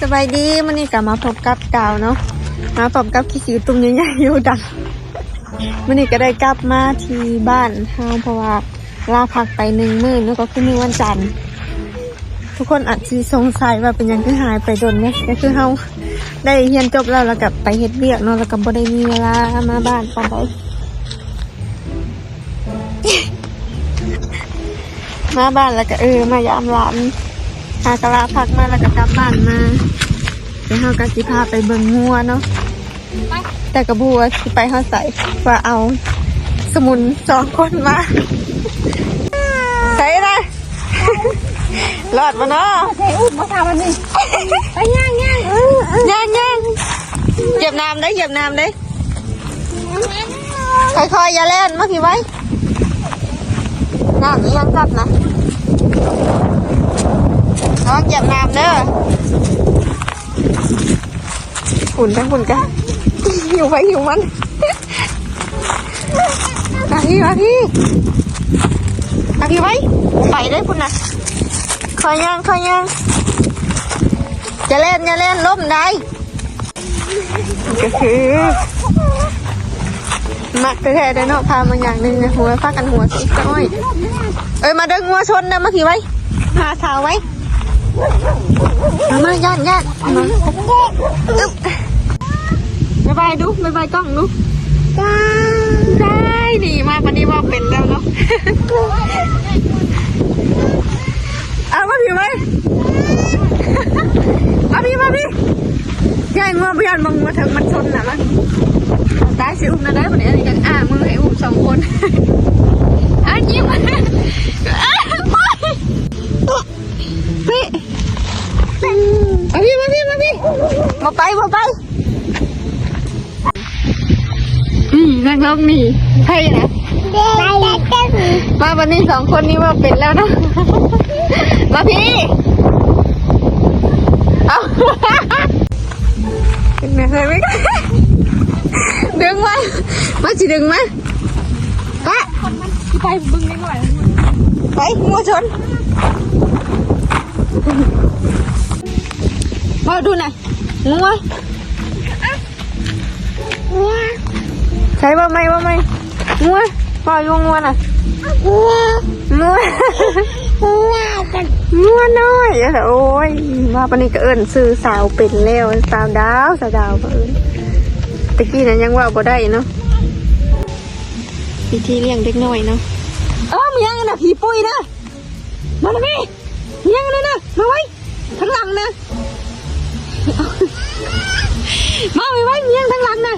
ສະບາຍດີ ມື້ນີ້ກໍມາພົບກັບດາວເນາະ ມາພ້ອມກັບຂີ້ຊິວຕຸ່ມໃຫຍ່ໆຢູ່ດັງ. ມື້ນີ້ກໍໄດ້ກັບມາທີ່ບ້ານເຮົາ ເພາະວ່າລາພັກໄປໜຶ່ງມື້ເນາະ ກໍຄືມື້ວັນຈັນ. ທຸກຄົນອາດຊິສົງໄສວ່າເປັນຫຍັງຄືຫາຍໄປດົນເນາະ ກໍຄືເຮົາໄດ້ຮຽນຈົບແລ້ວ ແລ້ວກໍໄປເຮັດວຽກເນາະ ແລ້ວກໍບໍ່ໄດ້ມີເວລາມາບ້ານປານໃດ. ມາບ້ານແລ້ວກໍ ເອີ ມາຢາມຫຼານ ຫາກະລາພັກມາແລ້ວກໍກັບບ້ານມາ. ແລ້ວເຮົາກໍຊິພາໄປເບິ່ງງົວເນາະ ແຕ່ກໍບໍ່ຮູ້ວ່າຊິໄປຮອດໃສ ວ່າເອົາສະມຸນສອງຄົນມາ. ໃສລະ ລອດບໍ່ເນາະ? ໃສ່ອຸ້ມບໍ່ທຳອັນນີ້ ໄປຍ່າງໆ ຍ່າງໆ ຢຽບນ້ຳເດີ້ ຢຽບນ້ຳເດີ້. ຄ່ອຍໆ ຢ່າແລ່ນ ມາພີ້ໄວ້ ນ້ຳອີ່ຫຍັງກັດນະ ລະວັງຢຽບນ້ຳເດີ້. ພຸ້ນ ທາງພຸ້ນກະ ຫິວໃຜຫິວມັນ. ມາພີ້ ມາພີ້ ມາພີ້ໄວ້ ໄປເດີ້ພຸ້ນນະ. ຄ່ອຍຍ່າງ ຄ່ອຍຍ່າງ ຢ່າແລ່ນ ຢ່າແລ່ນ ລົ້ມໄດ໋. ກໍຄືມັກແທ້ໆເດ້ເນາະ ພາມາຢ່າງໜຶ່ງນະ ຫົວ ພາກັນຫົວຊິນ້ອຍ. ເອີຍ ມາເດີ ງົວຊົນນະ ມາພີ້ໄວ້ ພາສາວໄວ້ ມາ ມາ ຢ້ານ ຢ້ານ ມາ. ອຶບ ບາຍບາຍດູ ບາຍບາຍກ້ອງດູ. ໄດ້ ນີ້ມາປານນີ້ເວົ້າເປັນແລ້ວເນາະ. ເອົາມາພີ້ໄວ້ ມາພີ້ ມາພີ້. ຢ້ານງົວ ບໍ່ຢ້ານບໍ່ ງົວເຖິງມັນຊົນນະ ມັນຕາຍຊິອຸ້ມນະເດີ. ບັດນີ້ອັນນີ້ກໍອ້າມືໃຫ້ອຸ້ມສອງຄົນ ອ້າຍິ້ມ ອ້າ ໂອ້ຍ ເຮີ້ຍ ມາພີ້ ມາພີ້ ມາພີ້ ບໍ່ໄປ ບໍ່ໄປ. ອືມ ນັກຮ້ອງນີ້ໃຜນະ? ມາບັດນີ້ສອງຄົນນີ້ເວົ້າເປັນແລ້ວເນາະ. ມາພີ້ ເອົາ ດຶງມາ ມາຊິດຶງມາ ປະ ຊິໄປເບິ່ງເດັກນ້ອຍ ໄປ ງົວຊົນ ເວົ້າດູນະ ງົວ. ໃສ່ ເວົ້າໃໝ່ ເວົ້າໃໝ່ ງົວ ເວົ້າຢູ່ ງົວນະ ງົວ ງົວ ງົວ ງົວນ້ອຍ. ໂອ້ຍ ມາປານນີ້ກໍເອີ້ນຊື່ສາວເປັນແລ້ວ ສາວດາວ ສາວດາວ ເອີ້ນ ແຕ່ກີ້ນັ້ນຍັງເວົ້າບໍ່ໄດ້ເນາະ. ວິທີລ້ຽງເດັກນ້ອຍເນາະ. ເອີ ມີຫຍັງນະ ຜີປຸ້ຍນະ ມານະ ມີຫຍັງນະ ມາໄວ້ ທາງຫຼັງນະ ມາໄວໆ ມີຫຍັງທາງຫຼັງນະ.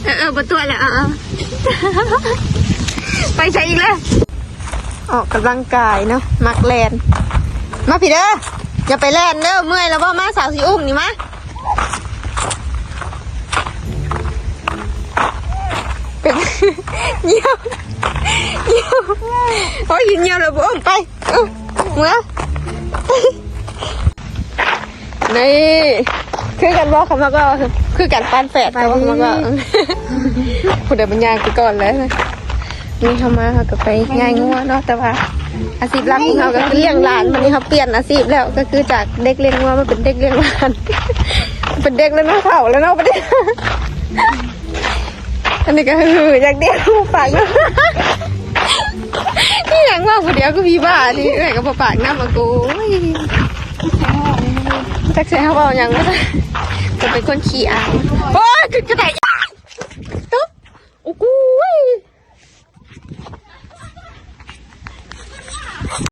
ເອີ ເອີ ບໍ່ຕົວະແລ້ວ ເອົາ ເອົາ ໄປໃສອີກລະ? ອອກກຳລັງກາຍເນາະ ມັກແລ່ນ. ມາພີ້ເດີ ຢ່າໄປແລ່ນເດີ. ເມື່ອຍແລ້ວບໍ່? ມາ ສາວຊິອຸ້ມນີ້ ມາ. ເປັນ ຍ່ຽວ ຍ່ຽວ ໂອ້ຍ ຍິນຍ່ຽວແລ້ວບໍ່? ໄປ ເອີ ເມືອ. ນີ້ ຄືກັນບໍ່? ເຂົາມັກເວົ້າ ຄືກັນ ປານແຝດ ເຂົາມັກເວົ້າ. ຜູ້ໃດມັນຍ່າງໄປກ່ອນແລ້ວ. ນີ້ເຮົາມາ ເຮົາກໍໄປຍ່າຍງົວເນາະ ແຕ່ວ່າອາຊີບຫຼັກຂອງເຮົາກໍຄືລ້ຽງຫຼານ. ບັດນີ້ເຮົາປ່ຽນອາຊີບແລ້ວ ກໍຄືຈາກເດັກລ້ຽງງົວມາເປັນເດັກລ້ຽງຫຼານ ເປັນເດັກແລ້ວເນາະ ເຖົ້າແລ້ວເນາະ ບັດນີ້. ອັນນີ້ກໍຫຶ່ງຢ່າງດຽວ ປາກນຳ ອີຫຍັງເວົ້າຜູ້ດຽວຄືຜີບ້ານີ້. ເອື້ອຍກໍບໍ່ປາກນຳ ອາໂກຍ ຈັກຊິໃຫ້ເຮົາເວົ້າຫຍັງ ກໍເປັນຄົນຂີ້ອາຍ. ໂອ້ຍ ຄືກະໄດ